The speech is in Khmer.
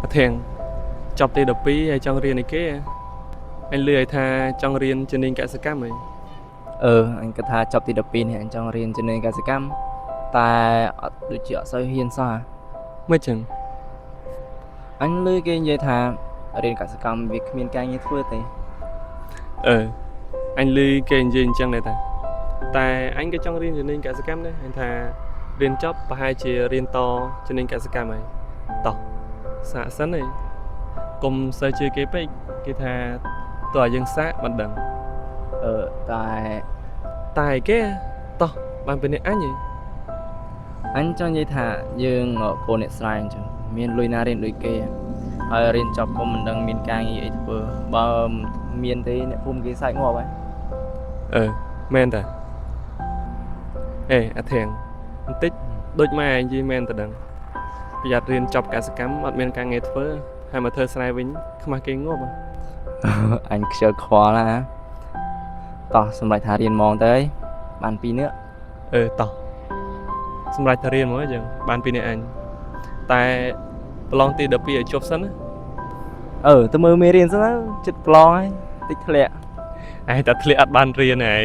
អាធៀងចប់ទី12ហើយចង់រៀនអីគេអញលឺឲ្យថាចង់រៀនជំនាញកសិកម្មហី អឺអញគិតថាចប់ទី12នេះអញចង់រៀនជំនាញកសិកម្មតែអត់ដូចជាអត់សូវហ៊ានសោះ មិនចឹង អញឮគេនិយាយថារៀនកសិកម្មវាគ្មានការងារធ្វើទេ អឺអញលឺគេនិយាយអញ្ចឹងដែរតាតែអញក៏ចង់រៀនជំនាញកសិកម្មដែរអញថារៀនចប់ប្រហែលជារៀនតជំនាញកសិកម្មហើយតោះសាកសិនហីកុំសូវជឿគេពេកគេថាតើឲ្យយើងសាកមិនដឹង អឺតែ តែអីគេតោះបានពេលនេះអញហី អញចង់និយាយថាយើងកូនអ្នកស្រែអញ្ចឹងមានលុយណារៀនដូចគេហើយរៀនចប់ក៏មិនដឹងមានការងារអីធ្វើបើមានទេអ្នកភូមិគេសាច់ងាប់ហើយ អឺមែនតាអេអាធៀងបន្តិចដូចម៉ែឯងនិយាយមែនតដឹងប្រយ័ត្នរៀនចប់កសិកម្មអត់មានការងារធ្វើហើយមកធ្វើស្រែវិញខ្មាស់គេងាប់ហ៎ អញខ្ជិលខ្វល់ណាស់តោះសម្រេចថារៀនហ្មងទៅហើយបានពីរនាក់ អឺតោះសម្រាប់ថារៀនមកយើងបានពីនេះអញតែប្រឡងទី12ឲ្យជាប់សិនណា អឺទៅមើលមេរៀនសិនទៅចិត្តប្រឡងហើយតិចធ្លាក់ ឯងតែធ្លាក់អត់បានរៀនឯង